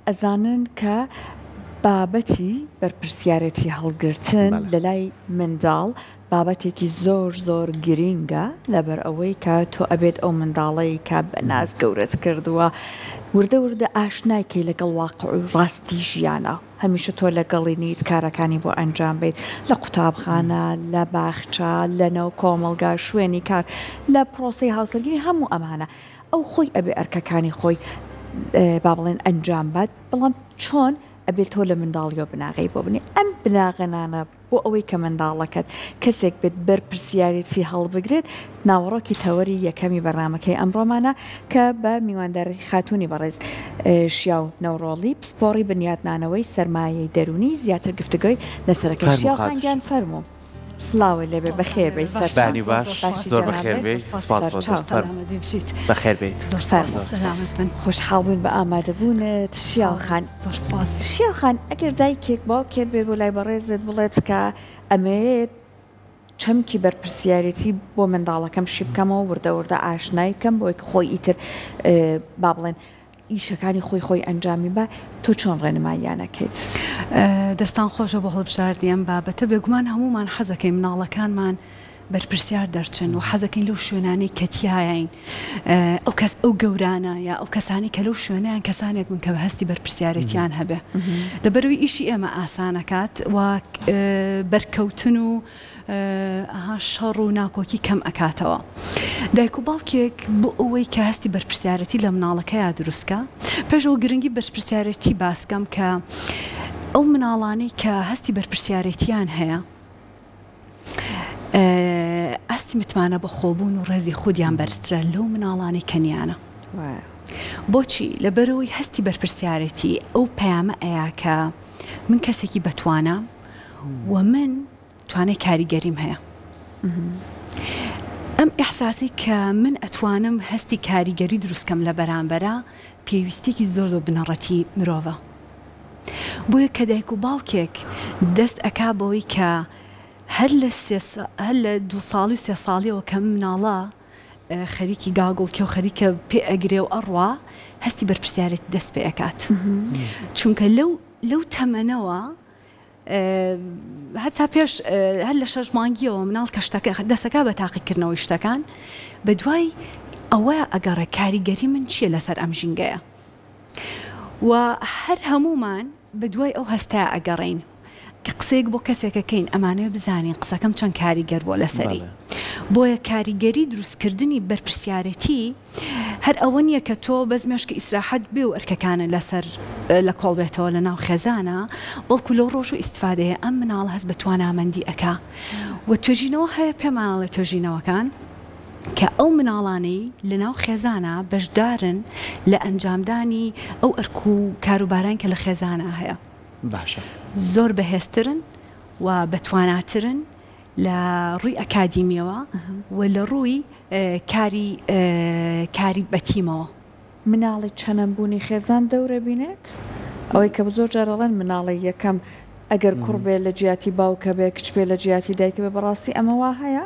ئەزانن کە بابەتی بەرپرسیارێتی هەڵگرتن لەلای منداڵ بابەتێکی زۆر زۆر گرینگە لەبەر ئەوەی کە تۆ ئەبێت ئەو منداڵەی کە بە ناز گەورەت کردووە وردە وردە ئاشنای کەی لەگەڵ واقع و ڕاستی ژیانە هەمیشە تۆ لەگەڵی نیت کارەکانی بۆ ئەنجام بیت لە قوتابخانە لە باخچە لە ناو کۆمەڵگا شوێنی کار لە پرۆسەی هاوسەرگیری هەموو ئەمانە ئەو خۆی ئەبێ ئەرکەکانی خۆی با بڵێن ئەنجام بات بەڵام چۆن ئەبێت تۆ لە منداڵیەوە بناغەی بۆ بنێ ئەم بناغەنانە بۆ ئەوەی کە منداڵەکەت کەسێک بێت بەرپرسیارێتی هەڵبگرێت، ناوەڕۆکی تەوەری یەکەمی بەرنامەکەی ئەمڕۆمانە کە بە میوانداری خاتوونی بەڕێز شیاو نەورۆڵی پسپۆڕی بنیاتنانەوەی سەرمایەی دەروونی زیاتر گفتوگۆی لەسەرەکەی فەرموو شیاو خان خاتوو گیان شیاو. فەرموو. سڵاوت لێبێ بەخێر بێی سەرچاو. بەیانی باش باشی زۆر جەنابت بەخێر بێی سپاس بۆ زۆر سەرچاو. فەرموو بەخێر بێیت زۆر سپاس زۆر سپاس. خۆشحاڵ بووین بە ئامادەبوونت شیاو خان. زۆر سپاس. شیاو خان ئەگەر دایکێک باوکێک بێت بۆ لای بەڕێزت بڵێت کە ئەمەوێت چەمکی بەرپرسیارێتی بۆ منداڵەکەم شی بکەمەوە وردە وردە ئاشنای بکەم بۆی خۆی ئیتر با بڵێن ئیشەکانی خۆی خۆی ئەنجامی با تۆ چۆن ڕێنماییان ئەکەیت؟ دەستان خۆشە بۆ هەڵبژاردنی ئەم بابەتە بێگومان هەموومان حەزەکەین مناڵەکانمان بەرپرسیار دەرچن و حەزەکەین لەو شوێنانەی کە تیایین ئەو کەس ئەو گەورانە یا ئەو کەسانەی کە لەو شوێنەیان کەسانێک بن کە بە هەستی بەرپرسیارێتیان هەبێ لەبەرئەوەی ئیشی ئێمە ئاسانەکات و بەرکەوتن و ئەها شەڕ و ناکۆکی کەم ئەکاتەوە دایک و باوکێک بۆ ئەوەی کە هەستی بەرپرسیارەتی لە مناڵەکەیا دروستکا پێش ئەوە گرنگی بەرپرسیارێتی باسکەم کە ئەو مناڵانەی کە هەستی بەرپرسیارێتیان هەیە ئاستی متمانە بەخۆبوون و ڕێزی خودیان بەرزترە لەو مناڵانەی کە نیانە. بۆچی؟ لەبەرئەوەی هەستی بەرپرسیارێتی ئەو پەیامە ئەیا کە من کەسێکی بەتوانام و من توانای کاریگەریم هەیە. ئەم ئیحساسەی کە من ئەتوانم هەستی کاریگەری دروستکەم لە بەرامبەرا پێویستیەکی زۆر زۆر بنەڕەتی مرۆڤە. بۆیە کە دایک و باوکێک دەست ئەکا بەوەی کە هەر لە سێ هەر لە دوو ساڵی و سێ ساڵیەوە کە مناڵە خەریکی گاگوڵکێ و خەریکە پێ ئەگرێ و ئەڕوا هەستی بەرپرسیارێتی دەست پێ ئەکات چونکە لەو لەو تەمەنەوە هەتا پێش هەر لە شەش مانگیەوە مناڵ کە شتەکە دەسەکا بە تاقیکردنەوەی شتەکان بە دوای ئەوە ئەگەڕێ کاریگەری من چییە لەسەر ئەم ژینگەیە و هەر هەموومان بە دوای ئەو هەستەیا ئەگەڕێین کە قسەیەک بۆ کەسێک ئەکەین ئەمانەوێ بزانین قسەکەم چەند کاریگەر بووە لەسەری. بۆیە کاریگەری دروستکردنی بەرپرسیارێتی هەر ئەوە نییە کە تۆ بەس مێشکە ئیسراحەت بێ و ئەرکەکانت لەسەر لە کۆڵ بێتەوە لە ناو خێزانا بەڵکو لەو ڕۆژ و ئیستفادەیە ئەم مناڵە هەست بە توانامەندی ئەکا و توێژینەوە هەیە پێمان ئەڵێ توێژینەوەکان کە ئەو مناڵانەی لە ناو خێزانا بەشدارن لە ئەنجامدانی ئەو ئەرک و کاروباران کە لە خێزانا هەیە باشە. زۆر بەهێزترن و بەتواناترن لە ڕووی ئەکادیمیەوە و لە ڕووی کاری کاری بە تیمەوە. مناڵی چەنەم بوونی خێزان دەورە بینێت؟ ئەوەی کە زۆر جار ئەڵێن مناڵی یەکەم ئەگەر کوڕ بێ لە جیاتی باوکە بێ کچ بێ لە جیاتی دایکە بێ بەڕاستی ئەمە وا هەیە؟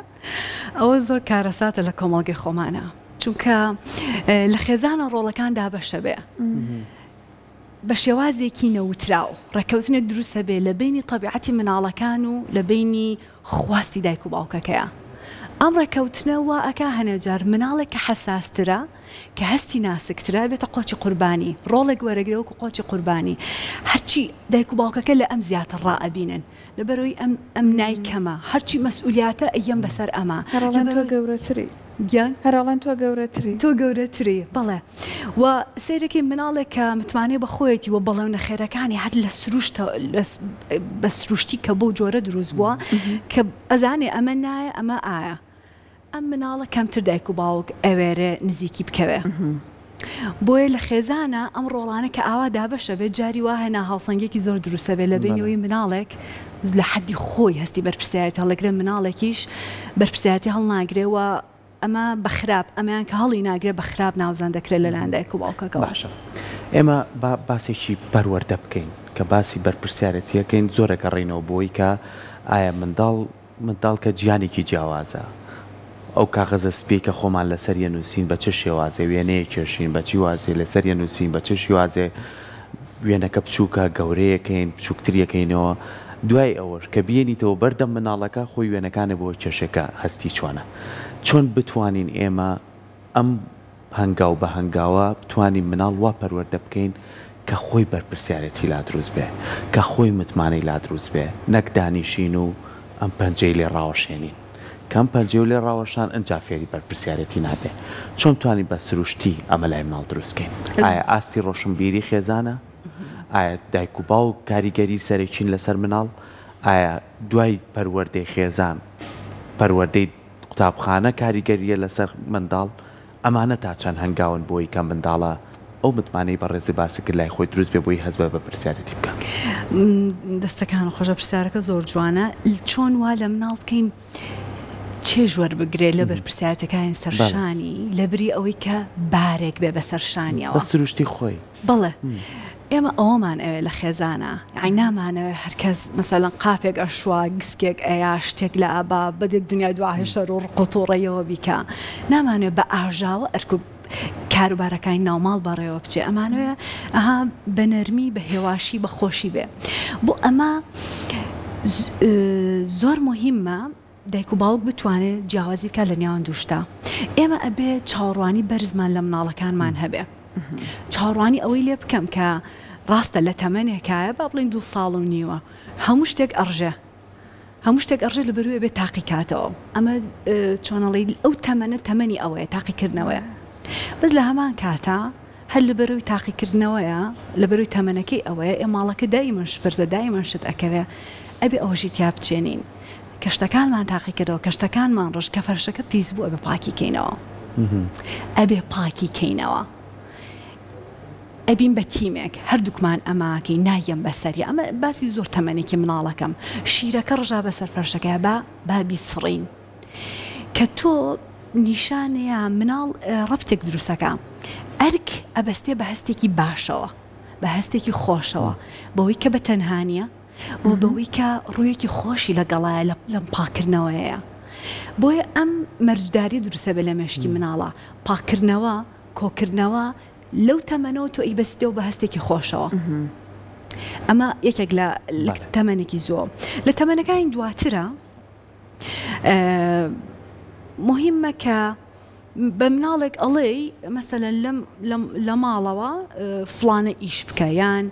ئەوە زۆر کارەساتە لە کۆمەڵگەی خۆمانا چونکە لە خێزانە ڕۆڵەکان دابەشە بێ بە شێوازێکی نەوتراو ڕێککەوتنێک دروست ئەبێ لە بەینی تەبیعەتی مناڵەکان و لە بەینی خواستی دایک و باوکەکەیا. ئەم ڕێککەوتنە وا ئەکا هەنێ جار مناڵێک کە حەساسترە، کە هەستی ناسکترە ئەبێتە قۆچی قوربانی، ڕۆڵێک وەرەگرێ وەکوو قۆچی قوربانی. هەرچی دایک و باوکەکە لە ئەم زیاتر ڕائەبینن. لەبەرئەوەی ئەم ئەم نای کەمە هەرچی مەسئولیاتە ئەیەم بەسەر ئەما. هەر ئەڵێن تۆ گەورەتری. گیان؟ هەر ئەڵێن تۆ گەورەتری. تۆ گەورەتری بەڵێ و سەیرەکەی مناڵێک کە متمانەی بە خۆیەتی و بەڵێ و نەخێرەکانی هەر لە سروشتە بە سروشتی کە بەو جۆرە دروست بووە کە ئەزانێ ئەمە نایە ئەمە ئایە. ئەم مناڵە کەمتر دایک و باوک ئەوێرێ نزیکی بکەوێ. بۆیە لە خێزانا ئەم ڕۆڵانە کە ئاوا دابەش ئەبێت جاری وا هەیە ناهاوسەنگیەکی زۆر دروست ئەبێت لە بەینی ئەوەی مناڵێک لە حەدی خۆی هەستی بەرپرسیارێتی هەڵەگرێ مناڵێکیش بەرپرسیارێتی هەڵناگرێ و ئەمە بە خراپ ئەمەیان کە هەڵی ناگرێ بە خراپ ناوزەند دەکرێت لەلایەن دایک و باوکەکەوە. باشە ئێمە با باسێکی پەروەردە بکەین کە باسی بەرپرسیارێتیەکەین زۆر ئەگەڕێینەوە بۆی کە ئایا منداڵ منداڵ کە جیهانێکی جیاوازە، ئەو کاغەزە سپیەی کە خۆمان لەسەری ئەنووسین بە چ شێوازێ وێنەیەک کێشین، بە چی وازێ لەسەری ئەنووسین، بە چ شیوازێ. وێنەکە بچووکە گەورەیەکەین بچووکتریەکەینەوە دوای ئەوەش کە بیێنیتەوە بەردەم مناڵەکە خۆی وێنەکانێ بۆ کێشێکە هەستی چۆنە چۆن بتوانین ئێمە ئەم هەنگاو بە هەنگاوە بتوانین مناڵ وا پەروەردە بکەین کە خۆی بەرپرسیارێتی لا دروست بێ، کە خۆی متمانەی لا دروست بێ، نەک دانیشین و ئەم پەنجەی لێ ڕاوەشێنین. کە ئەم پەنجەی لێ ڕاوەشان ئنجا فێری بەرپرسیارێتی نابێ. چۆن بتوانین بە سروشتی ئەمە لای مناڵ دروست کەین؟ ئایا ئاستی ڕۆشنبیری خێزانە؟ ئایا دایک و باوک کاریگەری سەرەکین لەسەر مناڵ؟ ئایا دوای پەروەردەی خێزان پەروەردەی قوتابخانە کاریگەرییە لەسەر منداڵ، ئەمانە تا چەند هەنگاون بۆی کە منداڵە ئەو متمانەی بەڕێزت باست کرد لای خۆی دروست بێ بۆی هەست بە بەرپرسیارێتی بکا؟ دەستەکانت خۆش پرسیارەکە زۆر جوانە چۆن وا لە مناڵ بکەین چێژ وەربگرێ لە بەرپرسیارەتەکانی سەر شانی لەبری ئەوەی کە بارێک بێ بەسەر شانیەوە بە سروشتی خۆی. بەڵێ ئێمە ئەوەمان ئەوێ لە خێزانا یەعنی نامانەوێ هەرکەس مەسەلەن قاپێک ئەشوا گسکێک ئەیا شتێک لە ئەبا بە دنیای دوعای شەر و ڕق و توڕەیەوە بیکا نامانەوێ بە ئاژاوە ئەرک و کاروبارەکانی ناوماڵ بەڕێوە بچێ ئەمانەوێ ئەها بە نەرمی بە هێواشی بە خۆشی بێ بۆ ئەمە زۆر مهمە دایک و باوک بتوانێ جیاوازی بکات لە نێوان دوو شتا. ئێمە ئەبێ چاوەڕوانی بەرزمان لە مناڵەکانمان هەبێ. چاوەڕوانی ئەوەی لێ بکەم کە ڕاستە لە تەمەنێکایە با بڵێین دوو ساڵ و نیوە هەموو شتێک ئەڕژێ. هەموو شتێک ئەڕژێ لەبەروی ئەبێ تاقی کاتەوە. ئەمە چۆن ئەڵێی ئەو تەمەنە تەمەنی ئەوەیە تاقیکردنەوەیە. بەس لە هەمان کاتا هەر لەبەرەوەی تاقیکردنەوەیە، لەبەرەوەی تەمەنەکەی ئەوەیە، ئێ ماڵەکە دایمەن شپرزە، دایمەن شت ئەکەوێ، ئەبێ ئەوەشی تیا بچێنین. کە شتەکانمان تاقیکردەوە، کە شتەکانمان ڕشت، کە فەرشەکە پیس بوو ئەبێ پاکی کەینەوە. ئەبێ پاکی کەینەوە. ئەبین بە تیمێک، هەردووکمان ئەماکەین، نایەم بەسەریا. ئەمە باسی زۆر تەمەنێکی مناڵەکەم. شیرەکە ڕژا بەسەر فەرشەکەیا، با با بیسڕین. کە تۆ نیشانەیە مناڵ ڕەبتێک دروستەکا ئەرک ئەبەستێ بە هەستێکی باشەوە بە هەستێکی خۆشەوە بەوەی کە بە تەنها نییە و بەوەی کە ڕوویەکی خۆشی لەگەڵایە لەم پاکردنەوەیە بۆیە ئەم مەرجداری دروستە بێ لە مێشکی مناڵە پاکردنەوە کۆکردنەوە لەو تەمەنەوە تۆ ئەیبەستیەوە بە هەستێکی خۆشەوە ئەمە یەکێک لە تەمەنێکی زۆ لە تەمەنەکانی دواترە موهیمە کە بە مناڵێک ئەڵێی مەسەلەن لەم لەم لە ماڵەوە فڵانە ئیش بکە یان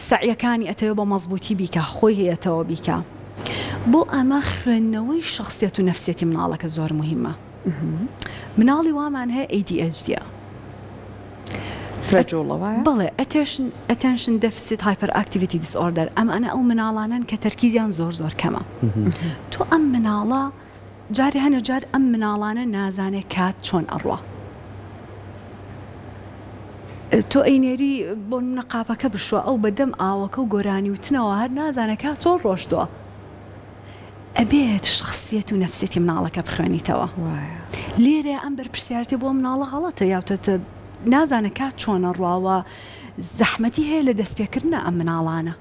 سەعیەکانی ئەتەوێ بە مەزبووتی بیکا خۆی هەیەتەوە بیکا بۆ ئەمە خوێندنەوەی شخصیت و نەفسیەتی مناڵەکە زۆر موهیمە مناڵی وامان هەیە ADHD ە. فرە جوڵە وایە؟ بەڵێ Attention Attention Deficit Hyperactivity Disorder ئەمانە ئەو مناڵانەن کە تەرکیزیان زۆر زۆر کەمە تۆ ئەم مناڵە جارێ هەنێ جار ئەم مناڵانە نازانێ کات چۆن ئەڕوا تۆ ئەینێری بۆ نمونە قاپەکە بشوە ئەو بەدەم ئاوەکە و گۆرانی وتنەوە هەر نازانێ کات چۆن ڕۆشتوە. ئەبێت شەخسیەت و نەفسیەتی مناڵەکە بخوێنیتەوە لێرەیا ئەم بەرپرسیارەتیە بۆ مناڵە غەڵەتە یاوتە نازانە کات چۆنە ڕواوە زەحمەتی هەیە لە دەستپێکردنە ئەم مناڵانە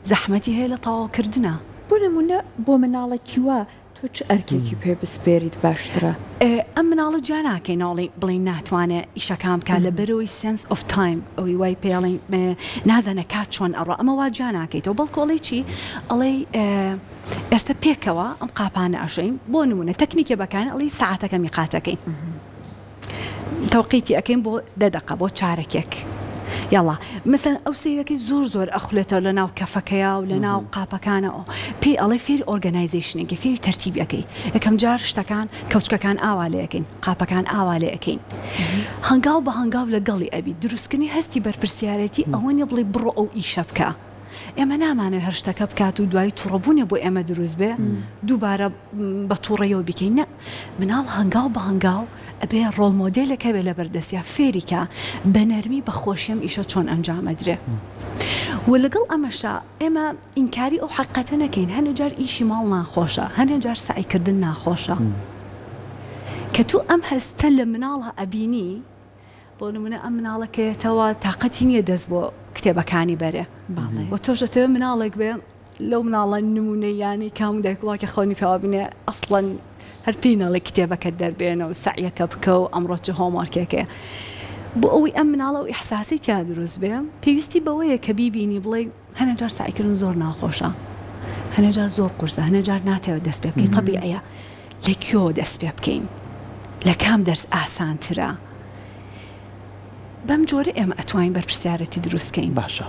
زەحمەتی هەیە لە تەواوکردنە. بۆ نمونە بۆ مناڵێکی وا تۆ چ ئەرکێکی پێ بسپێریت باشترە؟ ئەم مناڵە جیا ناکەینەوە بڵێین ناتوانێ ئیشەکان بکات لەبەرئەوەی sense of time ئەوەی وای پێ ئەڵێین نازانێ کات چۆن ئەڕوا ئەمە وا جیا ناکەیتەوە بەڵکو ئەڵێی چی ئەڵێی ئێستا پێکەوە ئەم قاپانە ئەشۆین بۆ نمونە تەکنیکێ بەکارێن ئەڵێی سەعاتەکە میقاتەکەین تەوقیتی ئەکەین بۆ دە دەقە بۆ چارەکێک یاڵا مەسەن ئەو سەیرەکەی زۆر زۆر ئەخولێتەوە لە ناو کەفەکەیا و لە ناو قاپەکانەوە پێی ئەڵێ فێری organization ێکی فێری تەرتیبی ئەکەی یەکەم جار شتەکان کەوچکەکان ئاوا لێ ئەکەین قاپەکان ئاوا لێ ئەکەین هەنگاو بە هەنگاو لەگەڵی ئەبی دروستکردنی هەستی بەرپرسیارێتی ئەوە نیە بڵێی بڕۆ ئەو ئیشە بکە ئێمە نامانەوێ هەر شتەکە بکات و دوایی توڕەبوونێ بۆ ئێمە دروست بێ دووبارە بە توڕەیەوە بیکەین نا مناڵ هەنگاو بە هەنگاو ئەبێ ڕۆڵ مۆدێلێک هەبێ لەبەر دەستیا فێری کا بە نەرمی بە خۆشی ئەم ئیشە چۆن ئەنجام ئەدرێ و لەگەڵ ئەمەشا ئێمە ئینکاری ئەو حەقیقەتە نەکەین هەنێ جار ئیشی ماڵ ناخۆشە هەنێ جار سەعی کردن ناخۆشە کە تۆ ئەم هەستە لە مناڵا ئەبینی بۆ نمونە ئەم مناڵە کە یەتەوە تاقەتی نییە دەست بۆ کتێبەکانی بەرێ و تۆش دەتەوێ مناڵێک بێ لەو مناڵە نمونەییانەی کە هەموو دایک و باوکی خەونی پێوە بینێ ئەسڵەن هەر پێی نەڵێ کتێبەکەت دەربێنە و سەعیەکە بکە و ئەمڕۆ چ هۆمۆرکێکەیە. بۆ ئەوەی ئەم مناڵە ئەو ئیحساسەی تیا دروست بێ پێویستی بەوەیە کە بیبینی بڵێی هەنێ جار سەعیکردن زۆر ناخۆشە هەنێ جار زۆر قورسە هەنێ جار ناتەوێت دەست پێ بکەی تەبیعیە لە کوێوە دەست پێ بکەین لە کام دەرس ئاسانترە بەم جۆرە ئێمە ئەتوانین بەرپرسیارێتی دروست کەین. باشە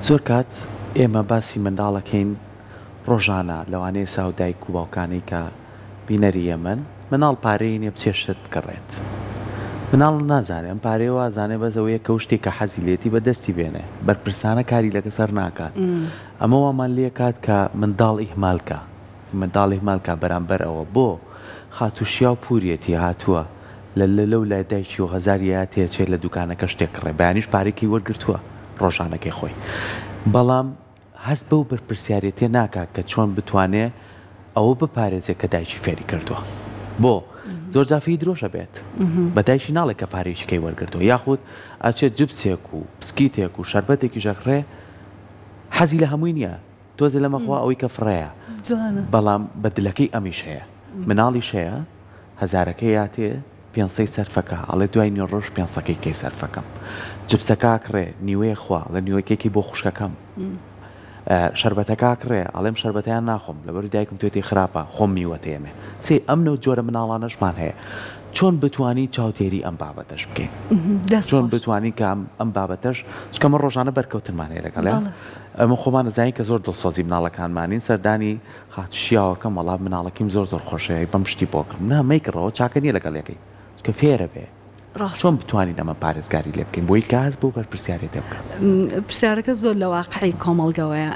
زۆر کات ئێمە باسی منداڵەکەین ڕۆژانە لەوانەیە ساو دایک و باوکانەی کە بینەری ئێمەن مناڵ پارەی نیە بچێ شت بکڕێت مناڵ نازانێ ئەم پارەیە وازانێ بەس ئەوەیە کە شتێک کە حەزی لێتی بە دەستی بێنێ بەرپرسانە کاری لەگەسەر ناکات ئەمە وامان لێکات کە منداڵ ئیهمال کا منداڵ ئیهمال کا بەرامبەر ئەوە بۆ خاتوو شیاو پوریەتی هاتووە لە لە لەو لای دایکی و هەزار یەیا تێچێ لە دوکانەکە شتێک کڕێ بەیانیش پارەکەی وەرگرتووە ڕۆژانەکەی خۆی بەڵام هەست بەو بەرپرسیارێتیە ناکا کە چۆن بتوانێ ئەوە بپارێزێ کە دایکی فێری کردووە. بۆ؟ زۆر جار فێی درۆش ئەبێت. بە دایکی ناڵێ کە پارەیەکی کەی وەرگرتووە. یاخود ئەچێت جپسێک و پسکیتێک و شەربەتێکیش ئەکڕێ حەزی لە هەمووی نییە. تۆزێ لەمە خوا ئەوەی کە فڕێیە. بەڵام بە دلەکەی ئەمیش هەیە. مناڵیش هەیە هەزارەکەی یاتێ پێنسەی سەرفەکە ئەڵێ دوای نیوەڕۆژ پێنسەکەی کەی سەرفەکەم جپسەکە ئەکڕێ نیوەیە خوا ئەڵێ نیوەکەی بۆ خوشکەکەم شەربەتەکە ئەکڕێ ئەڵێم شەربەتیان ناخۆم لەبەری دایکم توێتی خراپە خۆم میوە تێمێ سێ ئەم نەو جۆرە مناڵانەشمان هەیە چۆن بتانی چاودێری ئەم بابەتەش بکەین چۆن بتوانین کە ئەم بابەتەش چکەمە ڕۆژانە بەرکەوتنمان هەیە لەگەڵ ئەمە خۆمان نەزانین کە زۆر دڵسۆزی مناڵەکانمانین سەردانی خاتوو شیاوەکەم وەڵا مناڵەکیم زۆر زۆر خۆشەوێ بەم شتی بۆ کڕم نا مەیکڕەوە چاکە نیە لەگەڵ یەکەی چونکە فێرە بێ ڕاستە. چۆن بتوانین ئەمە پارێزگاری لێ بکەین بۆی کە هەست بەو بەرپرسیارێتیە بکا؟ پرسیارەکە زۆر لە واقعی کۆمەڵگەوەیە.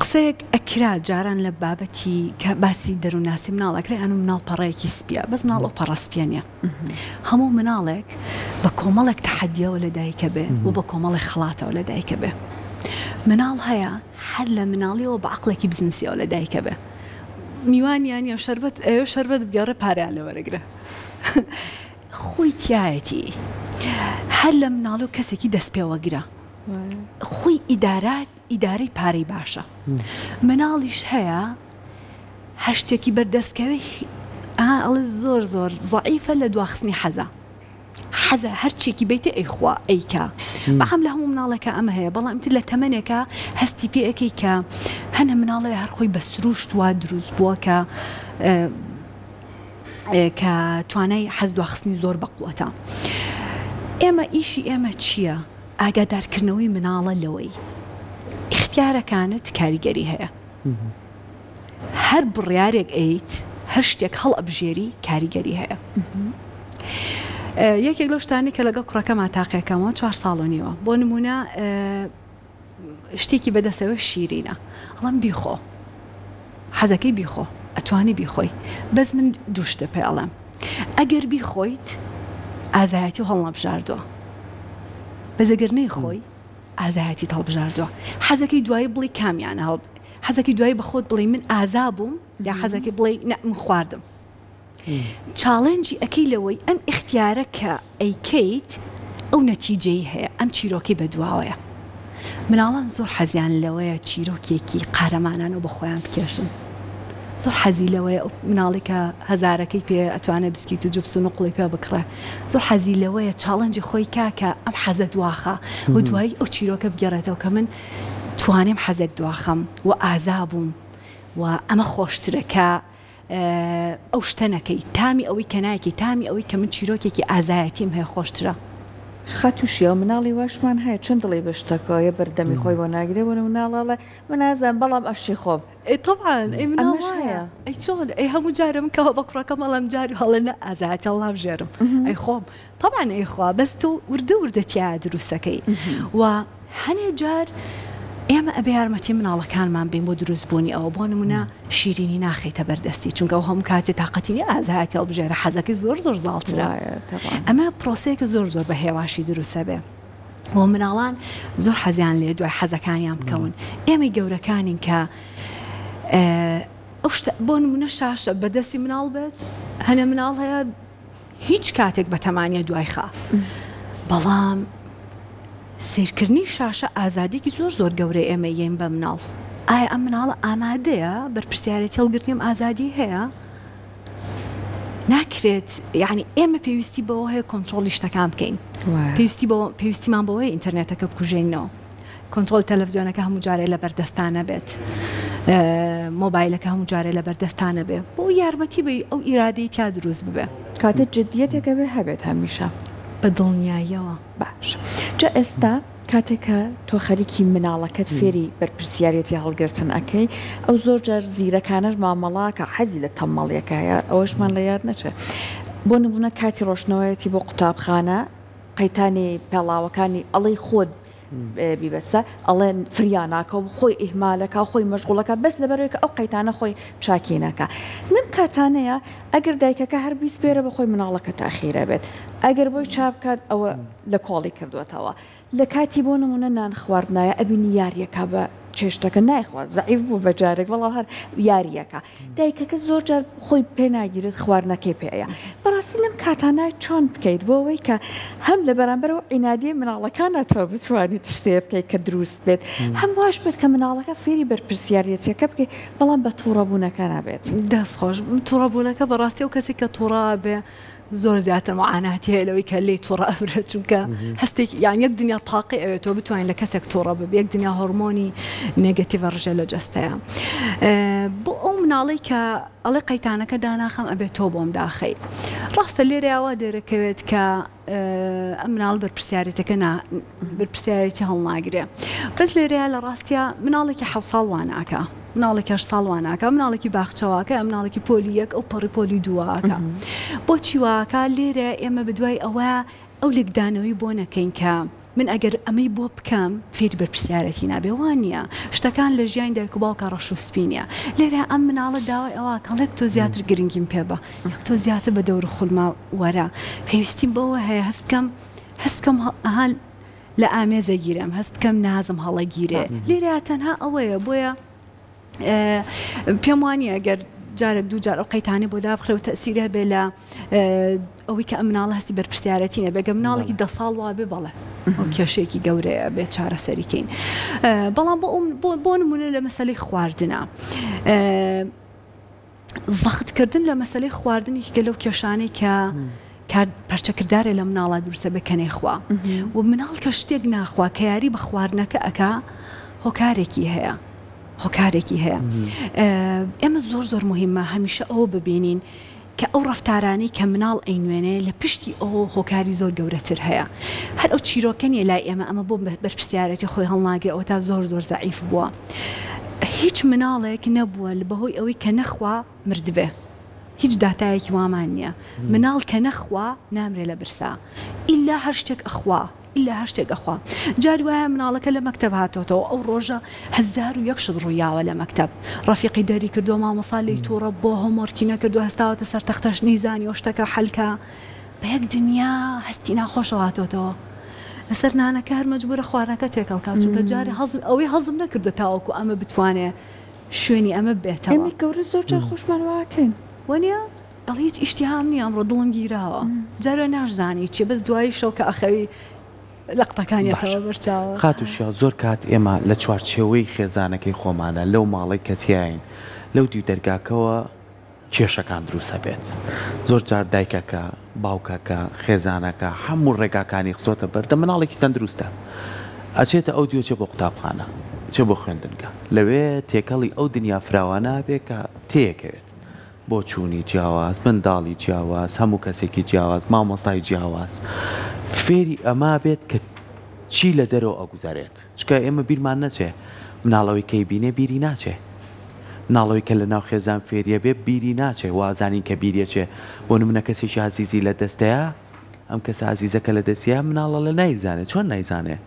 قسەیەک ئەکرا جاران لە بابەتی کە باسی دەروونناسی مناڵ ئەکرا یان مناڵ پەڕەیەکی سپیە بەس مناڵ ئەو پەڕە سپیە نیە. هەموو مناڵێک بە کۆمەڵێک تەحەدیەوە لە دایکە بێ و بە کۆمەڵێک خەڵاتەوە لە دایکە بێ. مناڵ هەیە هەر لە مناڵیەوە بە عەقڵێکی بزنسیەوە لە دایکە بێ. میوانیان نیە شەربەت ئەیەوێ شەربەت بگێڕێ پارەیان لێ وەرەگرێ. خۆی تیایەتی. هەر لە مناڵیەوە کەسێکی دەست پێوەگرە. خۆی ئیدارات ئیدارەی پارەی باشە. مناڵیش هەیە هەر شتێکی بەر دەست کەوێ ئەها ئەڵێ زۆر زۆر زەعیفە لە دواخستنی حەزە حەزە هەرچێکی بیتێ ئەیخوا ئەیکا بەعام لە هەموو مناڵێکا ئەمە هەیە بەڵام تر لە تەمەنێکا هەستی پێ ئەکەی کە هەنە مناڵێ هەر خۆی بە سروشت وا دروست بووە کە کە توانای حەز دواخستنی زۆر بەقوەتە ئێمە ئیشی ئێمە چییە؟ ئاگادارکردنەوەی مناڵە لەوەی ئیختیارەکانت کاریگەری هەیە. هەر بڕیارێک ئەیت، هەر شتێک هەڵئەبژێری کاریگەری هەیە. یەکێک لەو شتانەی کە لەگەڵ کوڕەکەما تاقیەکەمەوە چوار ساڵ و نیوە بۆ نمونە شتێکی بەدەسەوە شیرینە ئەڵێم بیخۆ حەزەکەی بیخۆ ئەتوانی بیخۆی بەس من دوو شتە پێ ئەڵێم ئەگەر بیخۆیت ئازایەتی و هەڵنەبژاردووە بەس ئەگەر نەیخۆی ئازایەتیت هەڵبژاردووە حەزەکەی دوایی بڵێی کامیانە هەڵ حەزەکەی دوایی بە خۆت بڵێی من ئازا بووم یا حەزەکەی بڵێی نە من خواردم چاڵێنجی ئەکەی لەوەی ئەم ئیختیارە کە ئەیکەیت ئەو نەتیجەی هەیە ئەم چیرۆکەی بەدواوەیە مناڵان زۆر حەزیان لەوەیە چیرۆکێکی قارەمانانە بۆ خۆیان بکێشن زۆر حەزی لەوەیە ئەو مناڵی کە هەزارەکەی پێ ئەتوانێ بسکیت و جپس و نوقڵی پێ بکڕێ زۆر حەزی لەوەیە challenge ی خۆی کا کە ئەم حەزە دواخا و دوایی ئەو چیرۆکە بگێڕێتەوە کە من توانیم حەزێک دواخەم و ئازا بووم و ئەمە خۆشترە کە ئەو شتە نەکەی تامی ئەوەی کە نایکەی تامی ئەوەی کە من چیرۆکێکی ئازایەتیم هەیە خۆشترە. خاتوو شیاو مناڵی واشمان هەیە چۆن دڵی بە شتەکەیە بەردەمی خۆی بۆ ناگرێ بۆ نمونە ئەڵێ من ئازام بەڵام ئەشی خۆم. ئەی تەبعەن ئەی مناڵ ئەمەش وایە هەیە. ئەی چۆن ئەی هەموو جارێ من کە بە کوڕەکەم ئەڵێم جاری ئەڵێ نا ئازایەتی هەڵنابژێرم ئەی خۆم تەبعەن ئەی خوا بەس تۆ وردە وردە تیایا دروستەکەی و هەنێ جار ئێمە ئەبێ یارمەتی مناڵەکانمان بین بۆ دروست بوونی ئەوە بۆ نمونە شیرینی ناخەیتە بەردەستی چونکە ئەو هەموو کاتێ تاقەتی نیە ئازایەتی هەڵبژێرە حەزەکەی زۆر زۆر زاڵترە وایە تەبعەن. ئەمە پرۆسەیەکە زۆر زۆر بە هێواشی دروستەبێ. و مناڵان زۆر حەزیان لێ دوای حەزەکانیان بکەون ئێمەی گەورەکانین کە ئەو شتە بۆ نمونە شاشە بەدەستی مناڵ بێت هەنێ مناڵ هەیە هیچ کاتێک بەتەمانە دوای خا بەڵام سیرکردنی شاشە ئازادیکی زۆر زۆر گەورە ئێمە یەین بە مناڵ ئایا ئەم مناڵە ئامادەیە بەرپرسیارێتی هەڵگرتنی ئەم ئازادی هەیە؟ ناکرێت یانی ئێمە پێویستی بەوە هەیە کۆنترۆڵی شتەکان بکەین پێویستی بۆ پێویستیمان بەوەیە ئینتەرنێتەکە بکوژێنەوە کۆنترۆڵ تەلەڤزیۆنەکە هەموو جارێ لە بەردەستانە بێت مۆبایلەکە هەموو جارێ لە بەردەستانە بێ بۆ یارمەتی بی ئەو ئیرادەی تیا دروست ببێ. کاتێ جدیەتێک ئەبێ هەبێت هەمیشە. بە دڵنیاییەوە. باشە جا ئێستا کاتێک کە تۆ خەریکی مناڵەکەت فێری بەرپرسیارێتی هەڵگرتن ئەکەی ئەو زۆر جار زیرەکانەش مامەڵە ئەکا حەزی لە تەممەڵیەکە هەیە ئەوەشمان لە یاد نەچێ بۆ نمونە کاتی ڕۆشتنەوەیەتی بۆ قوتابخانە قەیتانی پێڵاوەکانی ئەڵێی خۆت بیبەسە ئەڵێ فریا ناکەوم خۆی ئیهمالەکا خۆی مەشغوڵەکە بەس لەبەرەوەی کە ئەو قەیتانە خۆی چاکی ناکا لەم کاتانەیە ئەگەر دایکەکە هەر بیسپێرە بە خۆی مناڵەکە تاخیرە بێت ئەگەر بۆی چا بکات ئەوە لە کۆڵی کردووەتەوە لە کاتی بۆ نمونە نان خواردنایە ئەبینی یاریەکە بە چێشتەکە نایخوا زەعیف بوو بە جارێک بەڵام هەر یاریەکە دایکەکە زۆر جار خۆی پێ ناگیرێت خواردنەکەی پێ ئەیا بەڕاستی لەم کاتانە چۆن بکەیت بۆ ئەوەی کە هەم لە بەرامبەر ئەو عینادیەی مناڵەکانە تۆ بتوانیت شتێ بکەیت کە دروست بێت هەم واش بێت کە مناڵەکە فێری بەرپرسیارێتیەکە بکەیت بەڵام بە توڕەبوونەکە نابێت. دەست خۆش توڕەبوونەکە بەڕاستی ئەو کەسێک کە توڕە ئەبێ زۆر زیاتر معاناتی هەیە لەوەی کە لێی توڕە ئەبرێت چونکە هەستێکی یان یەک دنیا تاقی ئەوێت تۆ بتوانین لە کەسێک توڕە ببی یەک دنیا هۆرمۆنی نێگەتیڤە ڕژێ لە جەستەیە بۆ ئەو مناڵەی کە ئەڵێ قەیتانەکە داناخەم ئەبێت تۆ بۆم داخەی ڕاستە لێرەیا وا دەرەکەوێت کە ئەم مناڵ بەرپرسیارێتەکە نا بەرپرسیارێتی هەڵناگرێ بەس لێرەیا لە ڕاستیا مناڵێکی حەو ساڵ وا ناکا مناڵێکی هەشت ساڵ وا ناکا مناڵێکی باخچە واکە مناڵێکی پۆلی یەک ئەو پەڕی پۆلی دوو واکا بۆچی واکا لێرە ئێمە بەدوای ئەوە ئەو لێکدانەوەی بۆ نەکەین کە من ئەگەر ئەمەی بۆ بکەم فێری بەرپرسیارێتی نابێ وا نییە شتەکان لە ژیانی دایک و باوکا ڕەش و سپی نییە لێرە ئەم مناڵە داوای ئەوە کەڵێک تۆ زیاتر گرنگیم پێ بە یەک تۆ زیاتر بە دەور و خولما وەرە پێویستیم بەوە هەیە هەست بکەم هەست بکەم ئەها لە ئامێزە گیرێم هەست بکەم نازم هەڵەگیرێ لێرە تەنها ئەوەیە بۆیە پێم وانە گەر جارێک دوو جار ئەو قەیتانەی بۆ دابخرێ و تەسیری هەبێ لە ئەوەی کە ئەم مناڵە هەستی بەرپرسیارەتی نەبێ گە مناڵێکی دە ساڵ وابێ بەڵێ ئەو کێشەیەکی گەورەیە بێ چارەسەری کەین بەڵام بۆ بۆ نمونە لە مەسەلەی خواردنە زەخت کردن لە مەسەلەی خواردن یەکێکە لەو کێشانەی کە کار پەرچەکردارێ لە مناڵا دروستە بێ کە نەیخوا و مناڵ کە شتێک ناخوا کە یاری بە خواردنەکە ئەکا هۆکارێکی هەیە هۆکارێکی هەیە ئێمە زۆر زۆر مهمە هەمیشە ئەوە ببینین کە ئەو ڕەفتارانەی کە مناڵ ئەینوێنێ لە پشتی ئەوە هۆکاری زۆر گەورەتر هەیە هەر ئەو چیرۆکە نیە لای ئێمە ئەمە بۆ بەرپرسیارێتی خۆی هەڵناگرێ ئەوەتا زۆر زۆر زەعیف بووە هیچ مناڵێک نەبووە بەهۆی ئەوەی کە نەخوا مردبێ هیچ داتایەکی وامان نییە مناڵ کە نەخوا نامرێ لە برسا ئیلا هەر شتێک ئەخوا ئیلا هەر شتێک ئەخوا جاری وایە مناڵەکە لە مەکتەب هاتۆتەوە ئەو ڕۆژە 1001 شت ڕوویاوە لە مەکتەب ڕەفیقی دەری کردووە مامۆسا لێی تووڕە بۆ هۆمۆرکی نەکردووە هەستاوەتە سەر تەختەش نەیزانیوە شتەکە حەلکە بە یەک دنیا هەستی ناخۆشەوە هاتۆتەوە لەسەر نانەکە هەر مەجبورە خواردنەکە تێکەڵ کا چونکە جارێ هەزم ئەوەی هەزم نەکردوە تاوەکو ئەمە بتوانێ شوێنی ئەمە ببێتەوە. ئێمەی گەورە زۆر جار خۆشمان وا ئەکەین. وەنیە؟ ئەڵێ هیچ ئیشتیهام نیە ئەمڕۆ دڵم گیراوە جارێ ناشزانی چیە بەس دوایی شەو کە ئەخەوی لەقتەکان یەتەوە باشە بەر چاوت. خاتوو شیاو زۆر کات ئێمە لە چوارچێوەی خێزانەکەی خۆمانە لەو ماڵەی کە تیاین لەو دیو دەرگاکەوە کێشەکان دروست ئەبێت زۆر جار دایکەکە باوکەکە خێزانەکە هەموو ڕێگاکانی خستۆتە بەردەم مناڵێکی تەندروستە ئەچێتە ئەو دیو چێ بۆ قوتابخانە چێ بۆ خوێندنگە لەوێ تێکەڵی ئەو دنیا فراوانە بێ کە تێیەکەوێت بۆچوونی جیاواز منداڵی جیاواز هەموو کەسێکی جیاواز مامۆستای جیاواز فێری ئەما بێت کە چی لە دەرەوە ئەگوزەرێت چکە ئێمە بیرمان نەچێ مناڵەوەی کەی بینێ بیری ناچێ مناڵەوەی کە لەناو خێزان فێریە بێ بیری ناچێ وازانین کە بیریەچێ بۆ نمونە کەسێکی ئازیزی لە دەستەیە ئەم کەسە ئازیزە کە لە دەستیە مناڵە لە نایزانێ چۆن نایزانێ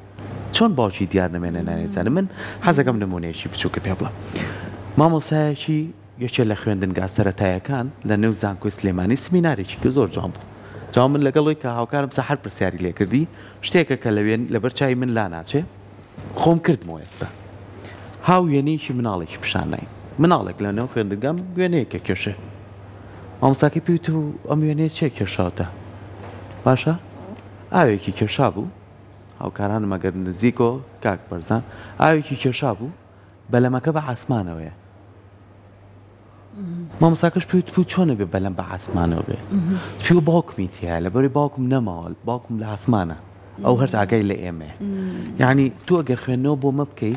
چۆن باوکی دیار نەمێنێ نایزانێ من حەزەکەم نمونەیەکی بچووکە پێ بڵێم مامۆسایەکی یەکێ لە خوێندنگا سەرەتایەکان لە نێو زانکۆی سلێمانی سمینارێکی کرد زۆر جوان بوو جا من لەگەڵی کە هاوکارم سەحەر پرسیاری لێکردی شتێکە کە لەوێ لەبەر چاوی من لا ناچێ خۆم کردمەوە ئێستا هاو وێنەیەکی مناڵێکی پیشان ناین مناڵێک لە نێو خوێندنگام وێنەیەکە کێشێ مامۆستاکەی پێی وتبوو ئەم وێنەیە چیە کێشاوتە باشە ئاوێکی کێشا بوو هاوکارانم ئەگەر نزیکۆ کاک بەرزان ئاوێکی کێشا بوو بەلەمەکە بە عاسمانەوەیە. مامۆستاکەش پێی وتبوو چۆن ئەبێ بەلەم بە عاسمانەوە بێ؟ پێی باوکمی تیایە لەبەرەی باوکم نەماوە باوکم لە عاسمانە ئەو هەر ئاگای لە ئێمەیە یعنی تۆ ئەگەر خوێندنەوە بۆ مە بکەی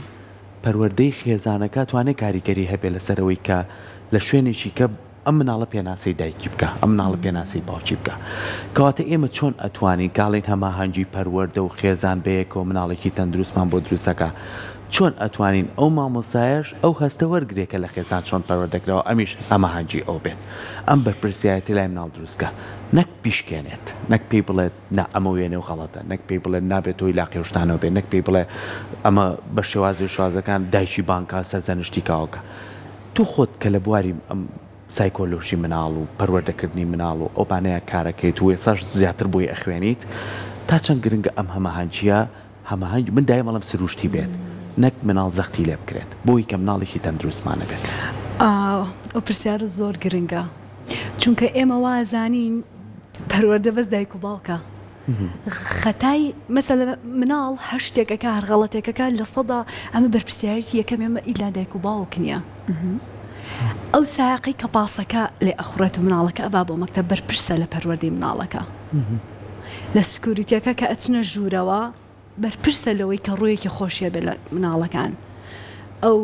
پەروەردەی خێزانەکە توانێت کاریگەری هەبێ لەسەرەوەی کە لە شوێنێکی کە ئەم مناڵە پێناسەی دایکی بکا، ئەم مناڵە پێناسەی باوکی بکا. کەواتە ئێمە چۆن ئەتوانین کە ئەڵێین هەماهەنگی پەروەردە و خێزان بەیەکەوە مناڵێکی تەندروستمان بۆ دروست ئەکا، چۆن ئەتوانین ئەو مامۆستایەش ئەو هەستە وەرگرێ کە لە خێزان چۆن پەروەردە کراوە ئەمیش هەماهەنگی ئەو بێت ئەم بەرپرسیارێتی لای مناڵ دروست کا نەک بیشکێنێت نەک پێی بڵێت نا ئەمە وێنە و غەڵەتە نەک پێی بڵێت نابێت تۆی لاقی و شتانەوە بێ نەک پێی بڵێ ئەمە بە شێوازی و شێوازەکان دایکی بانگ کا سەرزەنشتی کاوە کا. تۆ خۆت کە لە بواری ئەم سایکۆلۆژی مناڵ و پەروەردەکردنی مناڵ و ئەوانەیا کارەکەیت و ئێستاش زیاتر بۆی ئەخوێنیت تا چەند گرنگە ئەم هەماهەنگیە هەماهەنگی من دایم ئەڵێم سروشتی بێت نەک مناڵ زەختی لێ بکرێت بۆی کە مناڵێکی تەندروستمان هەبێت. ئەو پرسیارە زۆر گرنگە چونکە ئێمە وازانین پەروەردە بەس دایک و باوکە خەتای مەسەلە مناڵ هەر شتێک ئەکا هەر غەڵەتێک ئەکا لە سەدا ئەمە بەرپرسیارێتی یەکەم ئێمە ئیلا دایک و باوک نییە ئەو سایەقەی کە پاسەکە لێ ئەخوڕێت و مناڵەکە ئەبا بۆ مەکتەب بەرپرسە لە پەروەردەی مناڵەکە لە سکوریتیەکە کە ئەچنە ژوورەوە بەرپرسە لەوەی کە ڕوویەکی خۆشی هەبێت لە مناڵەکان ئەو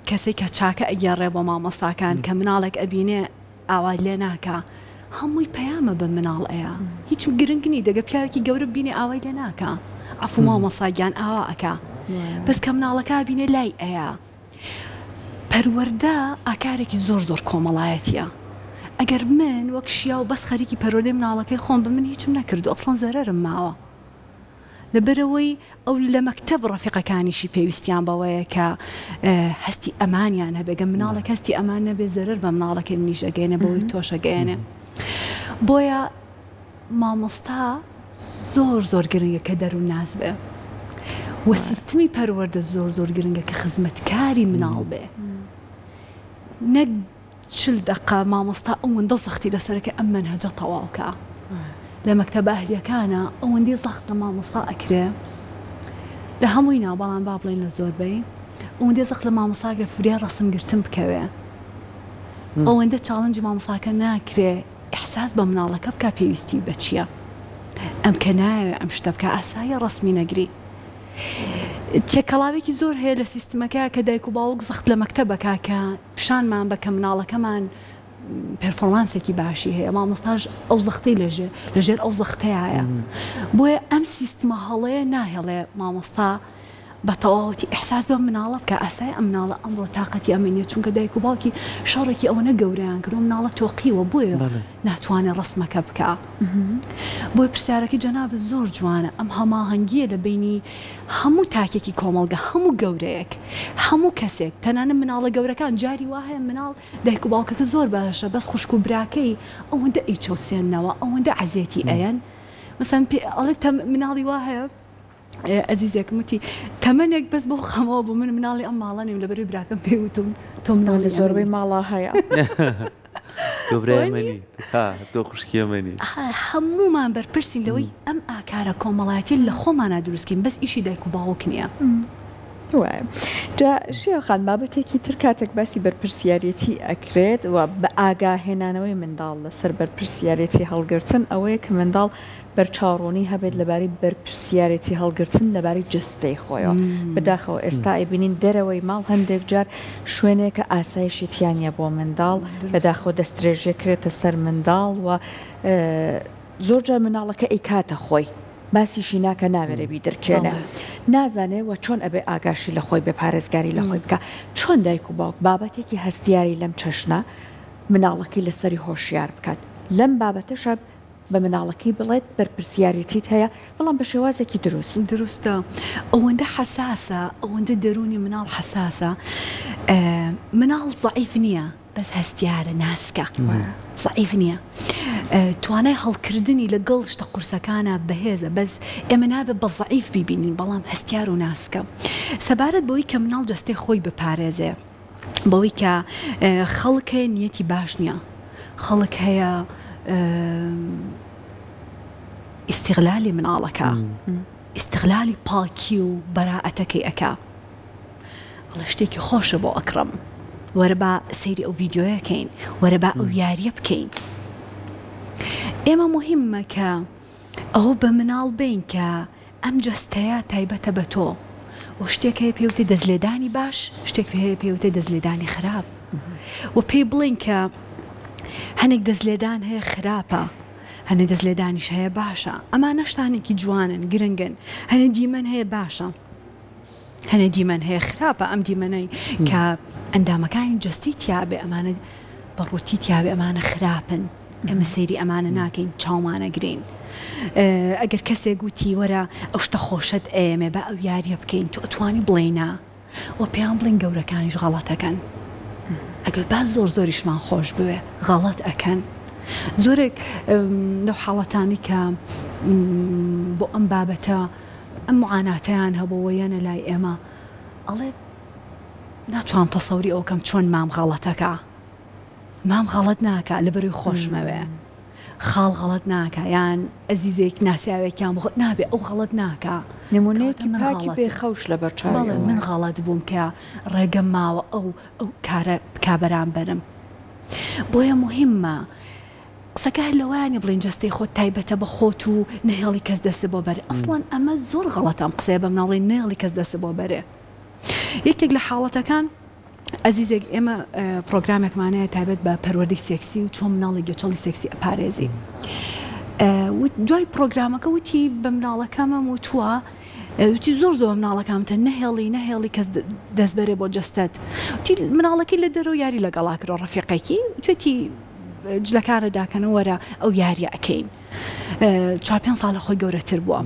کەسێک کە چاکە ئەگێڕێ بۆ مامۆستاکان کە مناڵێک ئەبینێ ئاوای لێ ناکا هەمووی پەیامە بە مناڵ ئەیا هیچ گرنگ نی دەگە پیاوێکی گەورە ببینێ ئاوای لێ ناکا عەفو مامۆستا گیان ئاوا ئەکا بەس کە مناڵەکە بینێ لای ئەیا پەروەردە ئاکارێکی زۆر زۆر کۆمەڵایەتیە ئەگەر من وەک شیاو بەس خەریکی پەروەردەی مناڵەکەی خۆم بم من هیچم نەکردو ئەسڵەن زەرەرم ماوە. لەبەرئەوەی ئەو لە مەکتەب ڕەفیقەکانیشی پێویستیان بەوەیە کە هەستی ئەمانیان هەبێ، گەر مناڵێک هەستی ئەمان نەبێ زەرەر بە مناڵەکەی منیش ئەگەیەنێ بەوەی تۆش ئەگەیەنێ. بۆیە مامۆستا زۆر زۆر گرنگە کە دەروونناس بێ و سیستمی پەروەردە زۆر زۆر گرنگە کە خزمەتکاری مناڵ بێ نەک 40 دەقە مامۆستا ئەوەندە زەختی لەسەرە کە ئەم مەنهەجە تەواو کا لە مەکتەبە ئەهلیەکانا ئەوەندەی زەخت لە مامۆستا ئەکرێ لە هەمووی نا بەڵام با بڵێین لە زۆربەی ئەوەندەی زەخت لە مامۆستا ئەکرێ فریای ڕەسم گرتن بکەوێ ئەوەندە challenge ی مامۆستاکە ناکرێ ئیحساس بە مناڵەکە بکا پێویستی بە چییە ئەم کە نایەوێ ئەم شتە بکا ئاساییە ڕەسمی نەگری تێکەڵاوێکی زۆر هەیە لە سیستمەکە کە دایک و باوک زەخت لە مەکتەب ئەکا کە پیشانمان بە کە مناڵەکەمان performance ێکی باشی هەیە مامۆستاش ئەو زەختەی لەژێر لەژێر ئەو زەختەیایە بۆیە ئەم سیستمە هەڵەیە ناهێڵێ مامۆستا بە تەواوەتی ئیحساس بەم مناڵە بکا ئاسایە ئەم مناڵە ئەمڕۆ تاقەتی ئەمەی نیە چونکە دایک و باوکی شەڕێکی ئەوەنە گەورەیان کردوە مناڵە تۆقیوە بۆیە ناتوانێ ڕەسمەکە بکا بۆیە پرسیارەکەی جەنابت زۆر جوانە ئەم هەماهەنگیە لە بەینی هەموو تاکێکی کۆمەڵگە، هەموو گەورەیەک، هەموو کەسێک، تەنانەت مناڵە گەورەکان، جاری وا هەیە مناڵ دایک و باوکەکە زۆر باشە بەس خوشک و براکەی ئەوەندە ئەیچەوسێننەوە، ئەوەندە عەزێتی ئەیەن، مەسەن پێ ئەڵێ تەم مناڵی وا هەیە ئەزیزێکم وتی تەمەنێک بەس بەو خەمەوە بوو من مناڵی ئەم ماڵە نیم لەبەرئەوەی براکەم پێی وتوم تۆ مناڵی لە زۆربەی ماڵا هەیە. تۆ برای منیت ها تۆ خوشکی منیت. هەموومان بەرپرسین لەوەی ئەم ئاکارە کۆمەڵایەتیە لە خۆمانا دروست کەین بەس ئیشی دایک و باوک نیە. وایە جا شیاو خان بابەتێکی تر کاتێک باسی بەرپرسیارێتی ئەکرێت و بە ئاگا هێنانەوەی منداڵ لەسەر بەرپرسیارێتی هەڵگرتن ئەوەیە کە منداڵ بەرچاوڕوونی هەبێت لەبارەی بەرپرسیارێتی هەڵگرتن لەبارەی جەستەی خۆیەوە. بەداخەوە ئێستا ئەیبینین دەرەوەی ماڵ هەندێک جار شوێنێکە ئاسایشی تیا نیە بۆ منداڵ، بەداخەوە دەستدرێژی کرێتە سەر منداڵ و زۆر جار منداڵەکە ئەیکاتە خۆی باسیشی ناکا ناوێرێ بیدرکێنێ نازانێ و چۆن ئەبێ ئاگاشی لە خۆی بێ پارێزگاری لە خۆی بکا چۆن دایک و باوک بابەتێکی هەستیاری لەم چەشنە مناڵەکەی لەسەری هۆشیار بکات لەم بابەتەشا بە مناڵەکەی بڵێت بەرپرسیارێتیت هەیە، بەڵام بە شێوازێکی دروست. دروستە ئەوەندە حەساسە ئەوەندە دەروونی مناڵ حەساسە مناڵ زەعیف نییە بەس هەستیارە ناسکە زەعیف نییە توانای هەڵکردنی لەگەڵ شتە قورسەکانە بەهێزە بەس ئێمە نابێت بە زەعیف بیبینین بەڵام هەستیار و ناسکە سەبارەت بەوەی کە مناڵ جەستەی خۆی بپارێزێ بەوەی کە خەڵک هەیە نیەتی باش نییە خەڵک هەیە ئیستیغلالی مناڵەکە ئیستغلالی پاکی و بەرائەتەکەی ئەکا ئەڵێ شتێکی خۆشە بۆ ئەکڕم. وەرە با سەیری ئەو ڤیدیۆیە کەین، وەرە با ئەو یارییە بکەین. ئێمە موهیممە کە ئەوە بە مناڵ بین کە ئەم جەستەیە تایبەتە بە تۆ و شتێک هەیە پێی وتێ دەستلێدانی باش، شتێک هەیە پێی وتێ دەستلێدانی خراپ و پێی بڵێین کە هەنێک دەستلێدان هەیە خراپە، هەنێ دەستلێدانیش هەیە باشە. ئەمانە شتانێکی جوانن، گرنگن. هەنێ دیمەن هەیە باشە. هەنێ دیمەن هەیە خراپە ئەم دیمەنەی کە ئەندامەکانی جەستەی تیابێ ئەمانە بە ڕووتی تیابێ ئەمانە خراپن ئێمە سەیری ئەمانە ناکەین چاومانەگرین ئەگەر کەسێک وتی وەرە ئەو شتە خۆشەت ئەیەمێ با ئەو یاریە بکەین تۆ ئەتوانی بڵێی نا و پێیان بڵێین گەورەکانیش غەڵەتەکەن ئەگەر با زۆر زۆریشمان خۆش بوێ غەڵەت ئەکەن زۆرێک لەو حاڵەتانی کە بۆ ئەم بابەتە ئەم معاناتەیان هەبوو و یەنە لای ئێمە ئەڵێ ناتوانم تەسەوری ئەوە کەم چۆن مام غەڵەتەکا مام غەڵەت ناکا لەبەرەوەی خۆشمەوێ خاڵ غەڵەت ناکا یان ئەزیزێک ناسیاوێکیان بۆ نابێ ئەو غەڵەت ناکا نمونەیەکی من پاکی بێ خەوش لەبەر چاوی بەڵێ من غەڵەت بووم کە ڕێگەم ماوە ئەو ئەو کارە بکا بەرامبەرم بۆیە موهیمە قسەکە هەر لەوەیا نیە بڵێین جەستەی خۆت تایبەتە بە خۆت و نەهێڵی کەس دەست بۆ بەرێ ئەسڵەن ئەمە زۆر غەڵەتە ئەم قسەیە بە مناڵ بڵێین نەهێڵی کەس دەست بۆ بەرێ یەکێک لە حاڵەتەکان ئەزیزێک ئێمە پرۆگرامێکمان هەیە تایبەت بە پەروەردەی سێکسی و چۆن مناڵی گێچەڵی سێکسی ئەپارێزی دوای پرۆگرامەکە وتی بە مناڵەکەمم وتووە وتی زۆر زۆر بە مناڵەکانم وتە نەهێڵی نەهێڵی کەس دەست بەرێ بۆ جەستەت وتی مناڵەکەی لە دەرەوە یاری لەگەڵا کرد ڕەفیقێکی وتێتی جلەکانت داکەنە وەرە ئەو یاریە ئەکەین چوار پێنج ساڵ لە خۆی گەورەتر بووە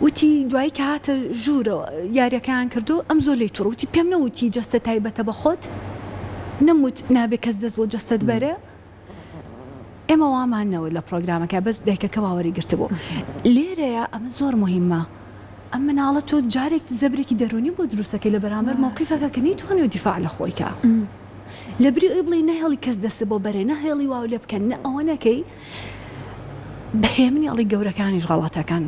وتی دوایی کە هاتە ژوورەوە یاریەکەیان کردو ئەم زۆر لێی توڕە وتی پێم نەوتی جەستە تایبەتە بە خۆت نەموت نابێ کەس دەست بۆ جەستەت بەرێ ئێمە وامان نەوت لە پرۆگرامەکە بەس دایکەکە باوەری گرتبوو لێرەیە ئەمە زۆر مهمە ئەم مناڵە تۆ جارێک زەبرێکی دەرونی بۆ دروستەکەی لە بەرامبەر مەوقیفەکە کە نەیتوانیوە دیفاع لە خۆی کا لەبری ئەوی بڵێی نەهێڵی کەس دەست بۆ بەرێ نەهێڵی واو لێ بکەن نە ئەوە نەکەی بە هێمنی ئەڵی گەورەکانیش غەڵەتەکەن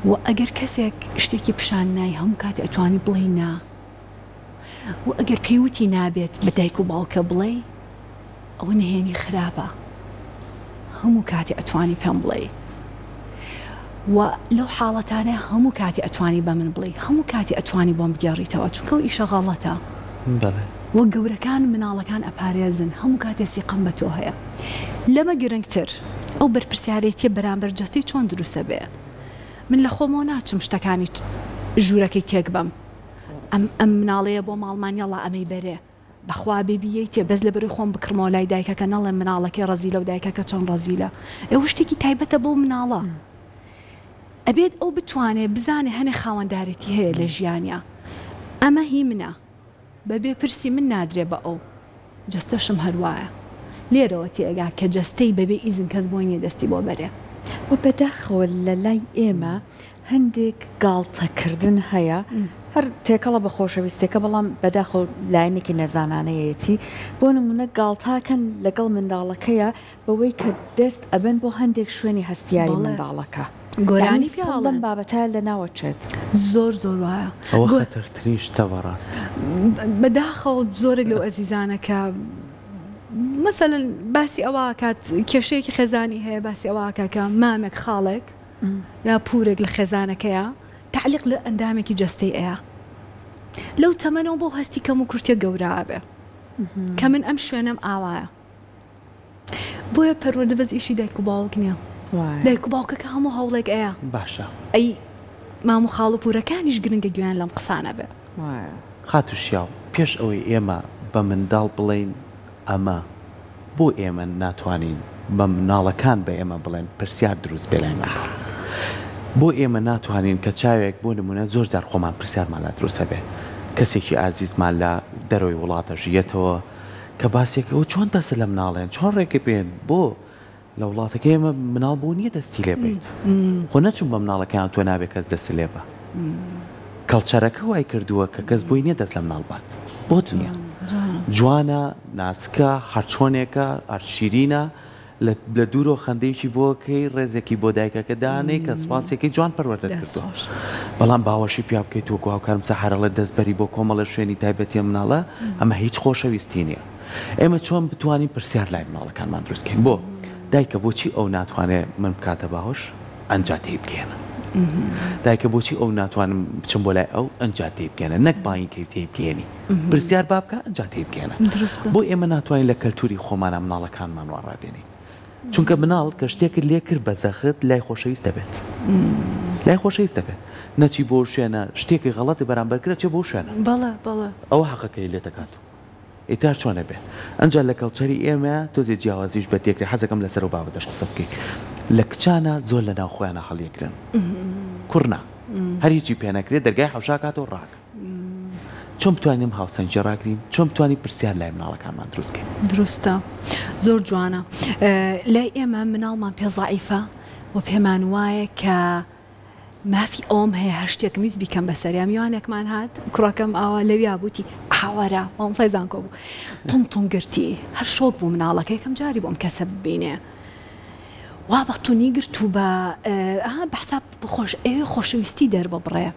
و ئەگەر کەسێک شتێکی پیشان نای هەموو کاتی ئەتوانی بڵێی نا و ئەگەر پێی وتی نابێت بە دایک و باوکە بڵێی ئەوە نهێنی خراپە هەموو کاتێ ئەتوانی پێم بڵێی و لەو حاڵەتانە هەموو کاتێ ئەتوانی بە من بڵێی هەموو کاتێ ئەتوانی بۆم بگێڕیتەوە چونکە ئەو ئیشە غەڵەتە بەڵێ. وە گەورەکان مناڵەکان ئەپارێزن هەموو کاتێ سیقەم بە تۆ هەیە لەمە گرنگتر ئەو بەرپرسیارێتیە بەرامبەر جەستەی چۆن دروست ئەبێ من لە خۆمەوە ناچم شتەکانی ژوورەکەی تێک بەم ئەم ئەم مناڵەیە بۆ ماڵمان یەڵا ئەمەی بەرێ بەخوا بێ بیەیتێ بەس لەبەرەی خۆم بکڕمەوە لای دایکەکە نەڵێم مناڵەکەی ڕەزیلە و دایکەکە چەند ڕەزیلە ئەوە شتێکی تایبەتە بەو مناڵە ئەبێت ئەو بتوانێ بزانێ هەنێ خاوەندارێتی هەیە لە ژیانیا ئەمە هی منە بەبێ پرسی من نادرێ بە ئەو جەستەشم هەر وایە لێرەوە تێئەگا کە جەستەی بەبێ ئیزن کەس بۆی نیە دەستی بۆ بەرێ. وە بەداخەوە لەلای ئێمە هەندێک گاڵتەکردن هەیە هەر تێکەڵە بە خۆشەویستیەکە بەڵام بەداخەوە لایەنێکی نەزانانەیەتی بۆ نمونە گاڵتاکەن لەگەڵ منداڵەکەیە بەوەی کە دەست ئەبەن بۆ هەندێک شوێنی هەستیاری منداڵەکە گۆرانی پێ ئەڵێن لەم بابەتە لەناوەچێت. زۆر زۆر وایە. ئەوە خەتەرترین شتە بەڕاستی. بەداخەوە زۆرێک لەو ئەزیزانە کە مەسەلەن باسی ئەوە ئەکات کێشەیەکی خێزانی هەیە باسی ئەوە ئەکات کە مامێک خاڵێک یا پورێک لە خێزانەکەیا تەعلیق لە ئەندامێکی جەستەی ئەیا لەو تەمەنەوە بەو هەستی کەم و کورتیە گەورە ئەبێ کە من ئەم شوێنەم ئاوایە بۆیە پەروەردە بەس ئیشی دایک و باوک نییە دایک و باوکەکە هەموو هەوڵێک ئەیا باشە ئەی مام و خاڵ و پورەکانیش گرنگە گوێیان لەم قسانە بێ. خاتوو شیاو پێش ئەوەی ئێمە بە منداڵ بڵێین ئەمە بۆ ئێمە ناتوانین بە مناڵەکان بە ئێمە بڵێن پرسیار دروست بێ لای منداڵ بۆ ئێمە ناتوانین کە چاوێک بۆ نمونە زۆر جار خۆمان پرسیارمان لا دروست ئەبێ کەسێکی ئازیزمان لە دەرەوەی وڵات ئەژیەتەوە کە باسێک ئەوە چۆن دەست لە مناڵێن چۆن ڕێگە بێن بۆ لە وڵاتەکەی ئێمە مناڵ بۆ نییە دەستی لێ بەیت خۆ نەچوون بە مناڵەکەیان تۆ نابێ کەس دەست لێ بە کەڵچەرەکە وای کردووە کە کەس بۆی نییە دەست لە مناڵ بات بۆت نییە جوانە ناسکە هەرچۆنێکە هەر شیرینە. لە لە دوورەوە خەندەیەکی بۆ کەی ڕێزێکی بۆ دایکەکە دانێی کە سوپاسیەکەی جوان پەروەردەت کردووە بەڵام باوەشی پیا بکەیت وەکو هاوکارم سەحەر ئەڵێ دەست بەری بۆ کۆمەڵێ شوێنی تایبەتی ئەم مناڵە ئەمە هیچ خۆشەویستی نییە ئێمە چۆن بتوانین پرسیار لای مناڵەکانمان دروست کەین بۆ دایکە بۆچی ئەو ناتوانێ من بکاتە باوەش ئەنجا تێی بگەیەنە دایکە بۆچی ئەو ناتوانم بچم بۆ لای ئەو ئەنجا تێی بگەێنە نەک بانگی کەی تێی بگەێنی پرسیار با بکە ئەنجا تێی بگەێنە بۆ ئێمە ناتوانین لە کەلتوری خۆمانە مناڵەکانمان وا ڕابێنین چونکە مناڵ کە شتێکت لێ کرد بە زەخت لای خۆشەویست دەبێت لای خۆشەویست دەبێت نەچی بۆ شوێنە شتێکی غەڵەتی بەرامبەر کرد چێ بۆ شوێنە بەڵێ بەڵێ ئەوە حەقەکەی لێ دەکات ئیتر چۆن ئەبێ؟ ئەنجا لە کەڵچەری ئێمە تۆزێ جیاوازیش بە تێکرێ حەزەکەم لەسەر ئەو بابەتەش قسە بکەی لە کچانە زۆر لە ناو خۆیانا هەڵیەگرن کوڕ نا هەر هیچی پێ نەکرێ دەرگای حەوشاکاتەوە ڕاکە چۆن بتوانین ئەم هاوسەنگیە ڕاگرین چۆن بتوانین پرسیار لای مناڵەکانمان دروست کەین؟ دروستە زۆر جوانە لای ئێمە مناڵمان پێ زەعیفە و پێمان وایە کە مافی ئەوەم هەیە هەر شتێکم ویست بیکەم بەسەریا میوانێکمان هات کوڕەکەم ئاوا لەویا بووتی ئاوەرە مامۆستای زانکۆ بوو تون تون گرتی هەر شۆک بوو مناڵەکە یەکەم جاری بۆ ئەم کەسە ببینێ وا بە تونی گرت و بە بە حساب خۆش ئەوێ خۆشەویستی دەرببڕێ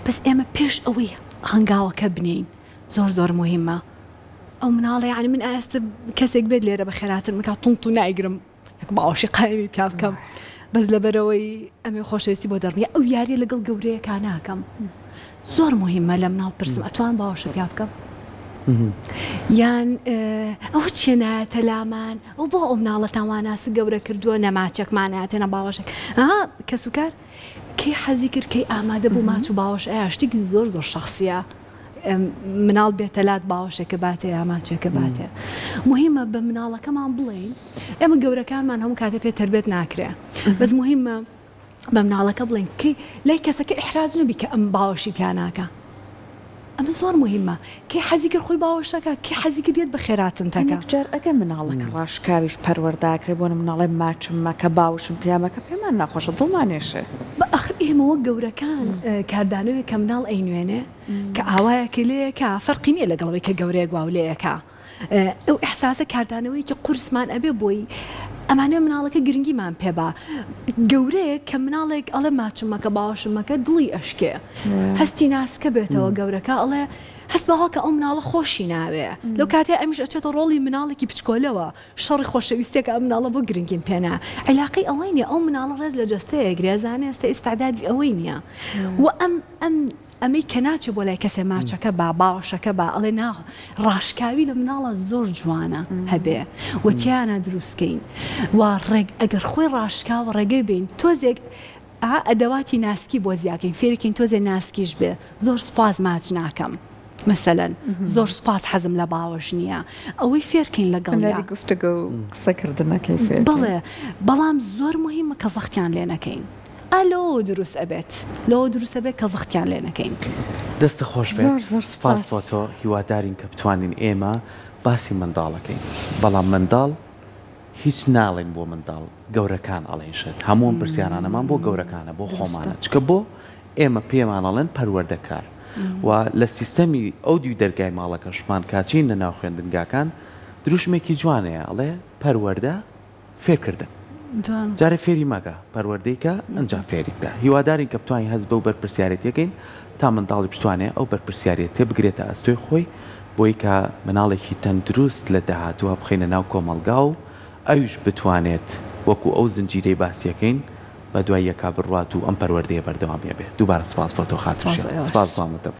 بەس ئێمە پێش ئەوەی هەنگاوەکە بنێین زۆر زۆر موهیمە ئەو مناڵە یعنی من ئێستا کەسێک بێت لێرە بە خێراتر بکات تون تون نایگرم یەک باوەشی قایمی پیا بکەم بەس لەبەرەوەی ئەمێ خۆشەویستی بۆ دەڕم یا ئەو یاریە لەگەڵ گەورەیەکا ناکەم زۆر مهمە لە مناڵ پرسم ئەتوان باوەشە پیا بکەم یان ئەوە چیە نایەتە لامان ئەو بۆ ئەو مناڵەتان واناسک گەورە کردووە نەماچێکمان نایەتێ نە باوەشێک ئەها کەسوکار کەی حەزی کرد کەی ئامادە بوو ماچ و باوەش ئەیا شتێکی زۆر زۆر شەخسیە مناڵ بێتە لات باوەشێکە باتێ یا ماچێکە باتێ مهمە بە مناڵەکەمان بڵێین ئێمە گەورەکانمان هەموو کاتێ پێ تەربێت ناکرێ بەس مهمە بە مناڵەکە بڵێن کەی لای کەسەکە ئیحراج نەبی کە ئەم باوەشی پیا ناکا ئەمە زۆر مهمە کەی حەزی کرد خۆی باوەشەکە کەی حەزی کرد یەت بە خێراتن تەکە. هەندێک جار ئەگەر مناڵەکە ڕاشکاویش پەروەردەکرێ بۆ نمونە ئەڵێ ماچم مەکە باوشم پیا مەکە پێمان ناخۆشە دڵمان ئێشێ. بە ئەخر ئێمە وەک گەورەکان کاردانەوەیەک کە مناڵ ئەینوێنێ کە ئاوایەکە لێیەکا فەرقی نیە لەگەڵ ئەوەی کە گەورەیەک واو لێیەکا ئەو ئیحساسە کاردانەوەیەکی قورسمان ئەبێ بۆی ئەمانەوێ مناڵەکە گرنگیمان پێ با گەورەیەک کە مناڵێک ئەڵێ ماچم مەکە باوەشم مەکە دڵی ئەشکێ هەستی ناسکە بێتەوە گەورەکە ئەڵێ هەست بەوە کە ئەو مناڵە خۆشی ناوێ لەو کاتەی ئەمیش ئەچێتە ڕۆڵی مناڵێکی بچکۆلەوە شەڕی خۆشەویستیەکە ئەم مناڵە بۆ گرنگیم پێ نا عیلاقەی ئەوەی نیە ئەو مناڵە ڕێز لە جەستەی ئەگرێ ئەزانێ ئێستا ئیستعدادی ئەوەی نیە و ئەم ئەم ئەمەی کە ناچێ بۆ لای کەسێ ماچەکە با باوەشەکە با ئەڵێ نا ڕاشکاوی لە مناڵا زۆر جوانە هەبێ و تیایانا دروست کەین و ڕێگ ئەگەر خۆی ڕاشکاوە ڕێگەی بین تۆزێک ئا ئەدەواتی ناسکی بۆ زیاکەین فێری کەین تۆزێ ناسکیش بێ زۆر سوپاس ماچ ناکەم مەسەلەن زۆر سوپاس حەزم لە باوەش نییە ئەوەی فێرکەین لەگەڵیا. هونەری گفتوگۆ و قسەکردنەکەی فێرکەین. بەڵێ بەڵام زۆر موهیمە کە زەختیان لێ نەکەین. ئا لەوەوە دروست ئەبێت لەوە دروست ئەبێت کە زەختیان لێ نەکەین. دەستت خۆش بێت زۆر زۆر سپاس سپاس. بۆ تۆ هیوادارین کە بتوانین ئێمە باسی منداڵەکەین بەڵام منداڵ هیچ ناڵێین بۆ منداڵ گەورەکان ئەڵێن شت هەموو ئەم پرسیارانەمان بۆ گەورەکانە بۆ خۆمانە دروستە. چکە بۆ ئێمە پێمان ئەڵێن پەروەردەکار و لە سیستەمی ئەو دیو دەرگای ماڵەکەشمان کاچین لە ناو خوێندنگاکان دروشمێکی جوانەیە ئەڵێ پەروەردە فێرکردن جارێ فێری مەکە پەروەردەی کە ئەنجا فێری بکە هیوادارین کە بتوانین هەست بەو بەرپرسیارێتیە کەین تا منداڵی بتوانێ ئەو بەرپرسیارێتیە بگرێتە ئەستۆی خۆی بۆی کە مناڵێکی تەندروست لە داهاتووە بخەینە ناو کۆمەڵگا و ئەویش بتوانێت وەکو ئەو زنجیرەی باسیەکەین بە دوای یەکا بڕوات و ئەم پەروەردەیە بەردەوامی هەبێ دووبارە سپاس بۆ تۆ خاتوو ژیان سپاس بۆ ئامادەبوونت.